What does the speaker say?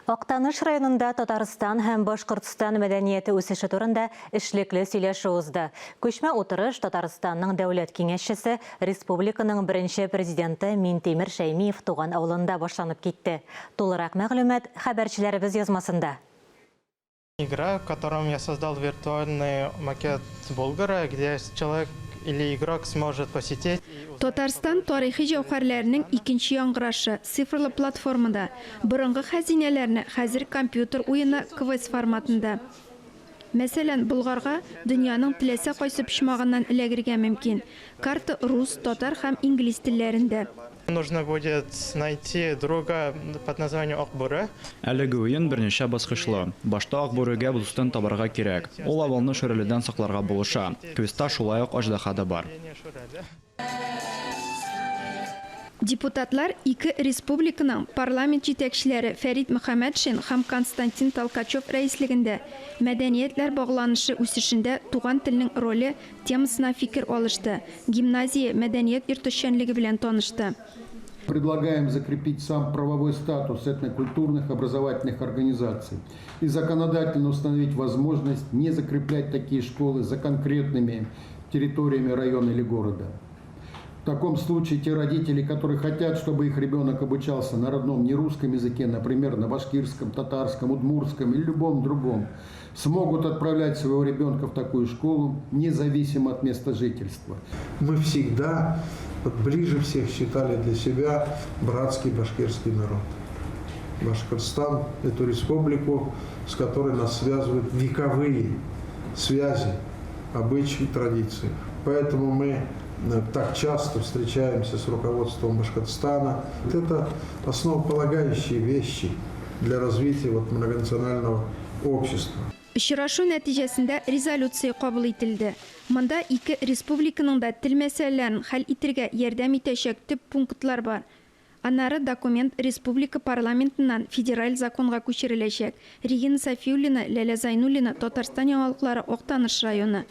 Актаныш районында Татарстан һәм Башкортстан мәдәнияте үсеше турында эшлекле сөйләшү узды. Күчмә утырыш Татарстанның Дәүләт Киңәшчесе, республиканың беренче Президенты Минтимер Шәймиев туган авылында башланып китте. Тулырак мәгълүмат, хәбәрчеләребез язмасында. Игра, в котором я создал виртуальный макет Булгара, где человек или игрок сможет посетить. Татарстан тарихи җәүһәрләренең икенче яңгырашы, цифрлы платформада. Борынгы хәзинәләрне хәзер компьютер уены квест форматында. Мәсәлән, Болгарга дөньяның теләсә кайсы почмагыннан эләгергә мөмкин. Карта рус, татар һәм инглиз телләрендә. Нужно будет найти друга под названием Акбүре. Әлеге уен берничә баскычлы. Башта Акбүрегә дустын табарга кирәк. Ул авылны Шүрәледән сакларга булыша. Квестта шулай ук аждаһа да бар. Депутатлар ике республиканың парламент җитәкчеләре Фәрит Мөхәммәтшин һәм Константин Толкачев рәислегендә Мәдәниятләр багланышы үсешендә туган телнең роле темасына фикер алышты, гимназия мәдәният йорты эшчәнлеге белән танышты. Предлагаем закрепить сам правовой статус этнокультурных образовательных организаций и законодательно установить возможность не закреплять такие школы за конкретными территориями района или города. В таком случае те родители, которые хотят, чтобы их ребенок обучался на родном нерусском языке, например, на башкирском, татарском, удмуртском или любом другом, смогут отправлять своего ребенка в такую школу, независимо от места жительства. Мы всегда вот ближе всех считали для себя братский башкирский народ. Башкортостан – эту республику, с которой нас связывают вековые связи, обычаи, традиции. Поэтому мы так часто встречаемся с руководством Башкортостана. Вот это основополагающие вещи для развития вот многонационального общества. Очрашу нәтиҗәсендә резолюция кабул ителде. Монда ике республиканың да тел мәсьәләләрен хәл итергә ярдәм итәчәк төп пунктлар бар. Аннары документ республика парламентыннан федераль законга күчереләчәк. Регина Сафиуллина, Ләлә Зайнуллина, Татарстан яңалыклары, Актаныш районы.